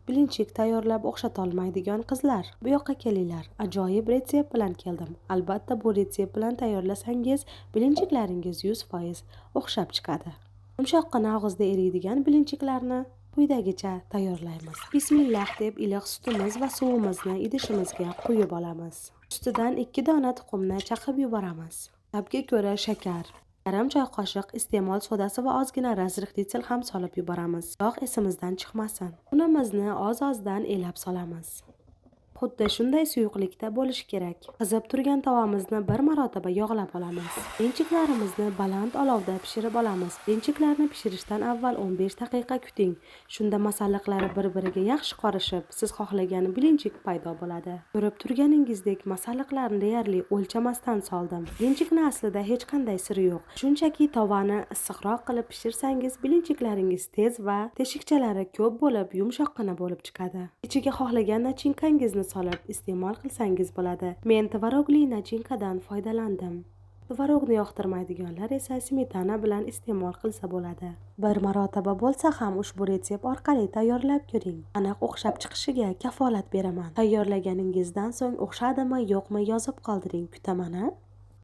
Blinchik tayyorlab o'xshatolmaydigan qizlar, bu yoqqa kelinglar. Ajoyib retsept bilan keldim. Albatta bu retsept bilan tayyorlasangiz, blinchiklaringiz 100% o'xshab chiqadi. Yumshoqqina og'izda eriydigan blinchiklarni quyidagicha tayyorlaymiz. Bismillah deb iliq sutimiz va suvimizni idishimizga quyib olamiz. Ustidan 2 dona tuxumni chaqib yuboramiz. Tabga ko'ra shakar, yarim choy qoshiq iste'mol sodasi va ozgina разрыхлитель ham solib yuboramiz. Yog' esimizdan chiqmasin. Unimizni oz-ozdan elab solamiz. Xuddi shunday suyuqlikda bo'lishi kerak. Qizib turgan tovamizni bir marotaba yog'lab olamiz. Blinchiklarimizni baland olovda pishirib olamiz. Blinchiklarni pishirishdan avval 15 daqiqa kuting. Shunda masalliqlari bir-biriga yaxshi qorishib, siz xohlagan blinchik paydo bo'ladi. Ko'rib turganingizdek, masalliqlarni deyarli o'lchamasdan soldim. Blinchikni aslida hech qanday siri yo'q. Shunchaki tovani issiqroq qilib pishirsangiz, blinchiklaringiz tez va teshikchalari ko'p bo'lib, yumshoqqina bo'lib chiqadi. Ichiga xohlagan nachinkangizni solib iste'mol qilsangiz bo'ladi. Men tvorogli nachinkadan foydalandim. Tvorogni yoqtirmaydiganlar esa smetana bilan iste'mol qilsa bo'ladi. Bir marotaba bo'lsa ham ushbu retsept orqali tayyorlab ko'ring. Aniq o'xshab chiqishiga kafolat beraman. Tayyorlaganingizdan so'ng o'xshadimi, yo'qmi yozib qoldiring. Kutaman-a.